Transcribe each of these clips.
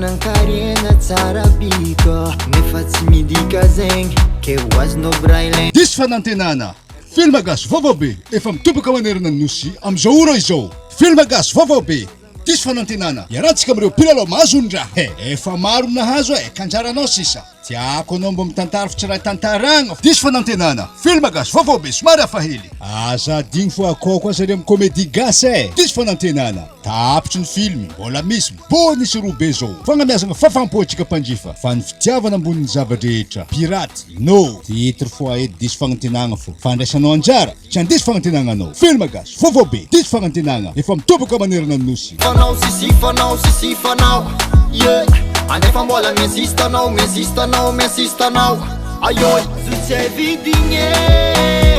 Manankarena tsara bika nefa tsy midika zegny ke ho azonao braille. Diso fanantenana! Film gasy vaovao be efa mitobaka manerana ny Nosy amin'izao ora izao. Film gasy vaovao be Diso fanantenana! Iarahantsika amin'ireo mpilalao mahazo ny raha e! Efa maro ny nahazo e! Ka anjaranao sisa! Tiako anao mba mitantara fa tsy raha tantaragna! Diso fanantenana! Film gasy vaovao be somary hafa hely! Aza adino fa akao koa zareo amin'ny comédie gasy e! Diso fanantenana! Tapitry ny film, mbola misy bonus roa be zao! Fagnamiazagna fafampo antsika mpanjifa fa ny fitiavana ambonin'ny zava-drehetra! Pirate! No! Titre foyer diso fagnantenagna fô fandraisanao anjara! Tsy handiso fagnantenagna anao. Film gasy, vaovao be, diso fagnantenagna, efa mitoboka manerana ny nosy. Fanao sisy fanao sisy fanao yeah anefa mbola mi-insiste anao mi-insiste anao mi-insiste anao ayoy. Zo tsy hay vidigny e,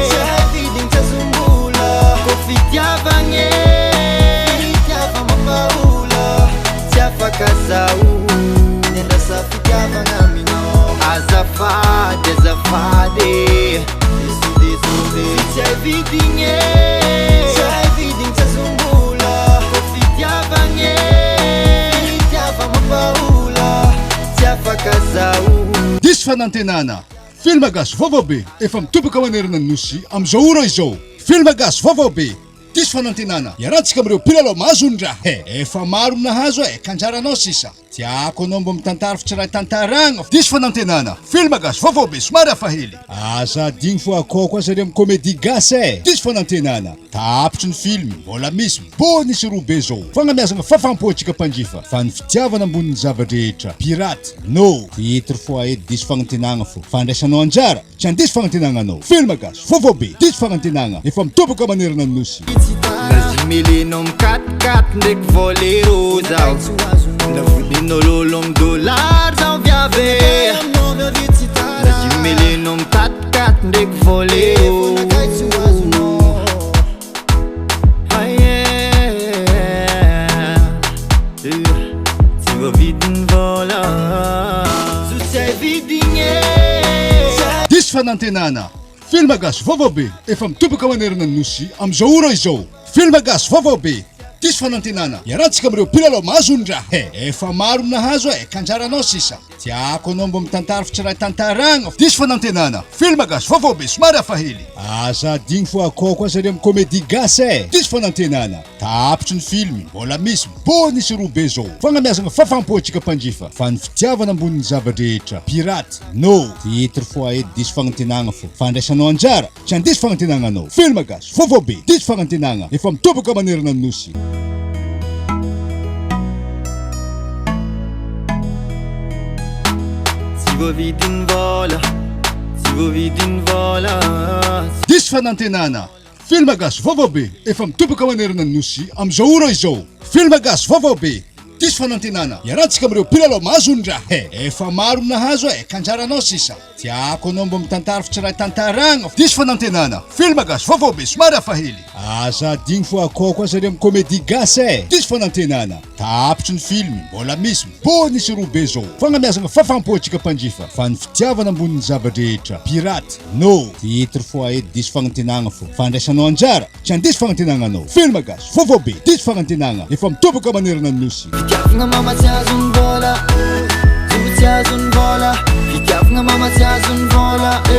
tsy hay vidigny tsy azom-bola kô fitiavagna e, fitiava mampahola tsy afaka zaho ny andrasa fitiavagna aminao azafady azafady e. Tsy hay vidigny e, tsy hay vidigny tsy azom-bola Kô fitiavagna e, fitiava mampahola Tsy afaka zaho. Diso fanantenana! Film gasy vaovao be efa mitoboka manerana ny Nosy amin'izao ora izao. Film gasy vaovao be Diso fanantenana! Iarahantsika amin'ireo mpilalao mahazo ny raha e! Efa maro ny nahazo e! Ka anjaranao sisa. Tiako anao mba mitantara fa tsy raha tantaragna. Diso fanantenana! Film gasy vaovao be somary hafa hely. Aza adino fa akao koa zareo amin'ny comédie gasy e! Diso fanantenana! Tapitry ny film, mbola misy bonus roa be zao. Fagnamiazagna fafampo antsika mpanjifa fa ny fitiavana ambonin'ny zava-drehetra. Pirate! No! Titre foyer diso fagnantenagna fô fandraisanao anjara. Tsy handiso fagnantenagna anao. Film gasy, vaovao be, diso fagnantenagna, efa mitoboka manerana ny Nosy. Nazimelenao mikatikaty ndraiky volero zaho Navodinao lolo am dollar zaho viavy e Nazimelenao mikatikaty ndraiky volero Tsy voavidin'ny vola Zo tsy hay vidigny e Diso fanantenana! Film gasy vaovao be efa mitoboka manerana ny Nosy amin'izao ora izao. Film gasy vaovao be Diso fanantenana Iarahantsika amin'ireo mpilalao mahazo ny raha e! Efa maro ny nahazo e! Ka anjaranao sisa. Tiako anao mba mitantara fa tsy raha tantaragna. Diso fanantenana! Film gasy vaovao be somary hafa hely. Aza adino fa akao koa zareo amin'ny comédie gasy e! Diso fanantenana! Tapitry ny film, mbola misy bonus roa be zao. Fagnamiazagna fafampo antsika mpanjifa fa ny fitiavana ambonin'ny zava-drehetra. Pirate! No! Titre foyer diso fagnantenagna fô fandraisanao anjara! Tsy handiso fagnantenagna anao. Film gasy, vaovao be, diso fagnantenagna, efa mitoboka manerana ny Nosy. Tsy voavidin'ny vola, tsy voavidin'ny vola. Diso fanantenana! Film gasy vaovao be efa mitoboka manerana ny Nosy amin'izao ora izao. Film gasy vaovao be Diso fanantenana! Iarahantsika amin'ireo mpilalao mahazo ny raha e! Efa maro ny nahazo e! Ka anjaranao sisa. Tiako anao mba mitantara fa tsy raha tantaragna. Diso fanantenana! Film gasy vaovao be somary hafa hely. Aza adino fa akao koa zareo amin'ny comédie gasy e! Diso fanantenana! Tapitry ny film, mbola misy bonus roa be zao. Fagnamiazagna fafampo antsika mpanjifa fa ny fitiavana ambonin'ny zava-drehetra. Pirate! No! Titre foyer diso fagnantenagna fô fandraisanao anjara! Tsy handiso fagnantenagna anao. Film gasy, vaovao be, diso fagnantenagna, efa mitoboka manerana ny Nosy. Fitiavagna mama tsy azon'ny vôla, zo tsy azon'ny vôla, fitiavagna mama tsy azon'ny vôla eh.